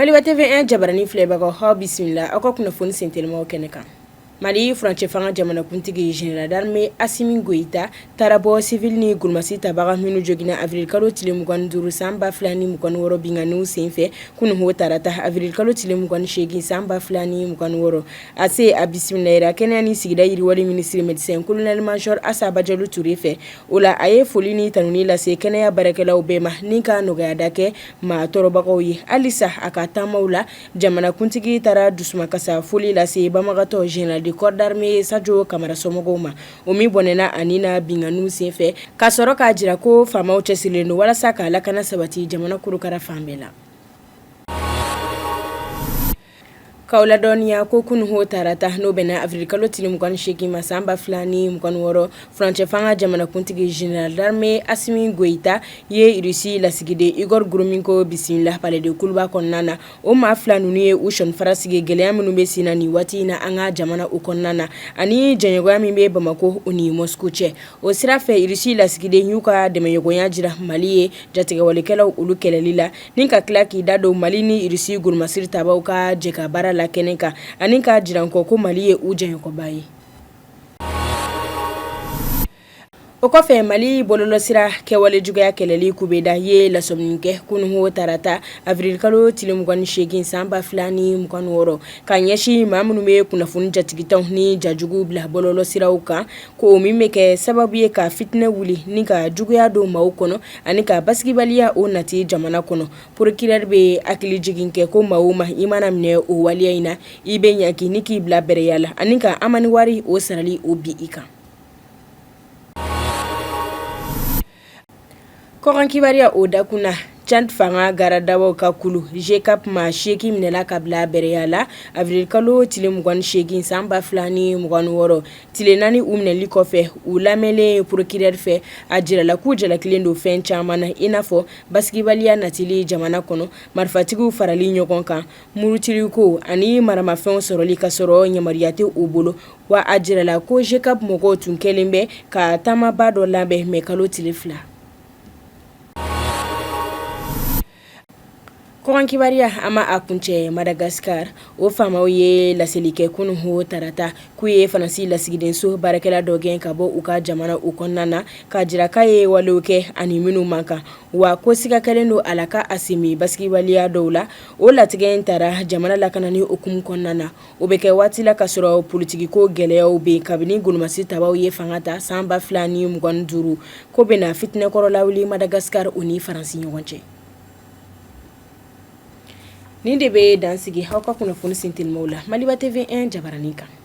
Maliba TV1 jabarani filɛbagaw, aw bisimila aw ka kunnafoni sentelimaw kɛnɛ kan. Mali furancɛ fanga jamanakuntigi général d'armée Asimi Goyita taara bɔ civil ni golomasi tabaga minnu joginna avril kalo tile 25 san 2026 binkanniw senfɛ kununko tarata avril kalo tile 28 san 2026. A se a bisimilayira kɛnɛya ni sigida yiriwali minisiri médecin colonel major Asa Bajalo Ture fɛ. O la, a ye foli ni tanuni lase kɛnɛya baarakɛlaw bɛɛ ma ni ka nɔgɔyada kɛ maa tɔɔrɔbagaw ye. Halisa a ka taamaw la, jamanakuntigi taara dusumakasa foli lase banbagatɔ général de corps d'armée Sajo Kamara somɔgɔw ma, o min bɔnɛna a ni na binkanniw senfɛ, ka sɔrɔ k'a jira ko faamaw cɛsirilen don walasa ka lakana sabati jamana kurukara fan bɛɛ la. K'aw ladɔnniya ko kununko tarata, n'o bɛnna avril kalo tile 28 ma san 2026, furancɛ fanga jamanakuntigi général d'armée Asimi Goyita ye Russie lasigiden Igor Gromyko bisimila palais de Kuluba kɔnɔna na. O maa fila ninnu ye u sɔnifara sigi gɛlɛya minnu bɛ sen na nin waati in na an ka jamana o kɔnɔna na, ani jɛɲɔgɔnya min bɛ Bamakɔ o ni Moscou cɛ. O sira fɛ, Russie lasigiden y'u ka dɛmɛɲɔgɔnya jira Mali ye jatigɛwalekɛlaw olu kɛlɛli la, ni ka tila k'i da don Mali ni Russie golomasiri tabaw ka jɛ ka baara la kɛnɛ kan, ani k'a jira kɔ ko Mali ye u jɛɲɔgɔnba ye. O kɔfɛ, Mali bɔlɔlɔsira kɛwale juguya kɛlɛli kubeda ye lasɔmini kɛ kununko tarata avril kalo tile 28 san 2026 ka ɲɛsin maa minnu bɛ kunnafoni jatigitaw ni jajugu bila bɔlɔlɔsiraw kan, ko min bɛ kɛ sababu ye ka fitinɛ wuli ni ka juguya don maaw kɔnɔ ani ka basigibaliya o nati jamana kɔnɔ. Procureur bɛ hakili jigin kɛ ko maa o maa i mana minɛ o waleya in na, i bɛ ɲangi ni k'i bila bɛrɛya la ani ka amani wari o sarali o bin i kan. Kɔkan kibaruya o dakun na, Tchad fanga garadaw ka kulu GCAP maa 8 minɛla ka bila bɛrɛya la avril kalo tile 28 san 2026, tile 4 u minɛli kɔfɛ. U lamɛnlen procureur fɛ, a jirala k'u jalakilen don fɛn caman na, i n'a fɔ basigibaliya natili jamana kɔnɔ, marifatigiw farali ɲɔgɔn kan, murutiliko ani maramafɛnw sɔrɔli ka sɔrɔ yamaruya tɛ u bolo. Wa a jirala ko GCAP mɔgɔw tun kɛlen bɛ ka taamaba dɔ labɛn mɛ kalo tile 2. Kɔkan kibaruya, an ma a kuncɛ Madagascar, o faamaw ye laseli kɛ kununko tarata k'u ye Faransi lasigidenso baarakɛla dɔ gɛn ka bɔ u ka jamana u kɔnɔna na, k'a jira k'a ye walew kɛ ani minnu man kan, wa ko siga kɛlen don a la k'a sen bɛ basigibaliya dɔw la. O latigɛ in tara jamana lakanani hukumu kɔnɔna na. O bɛ kɛ waati la ka sɔrɔ politikiko gɛlɛyaw bɛ kabini golomasi tabaw ye fanga ta san 2025, ko bɛna fitinɛkɔrɔ lawuli Madagascar o ni Faransi ɲɔgɔn cɛ. Nin de bɛ dan sigi aw ka kunnafoni sentelimaw la Maliba TV1 jabaranin kan.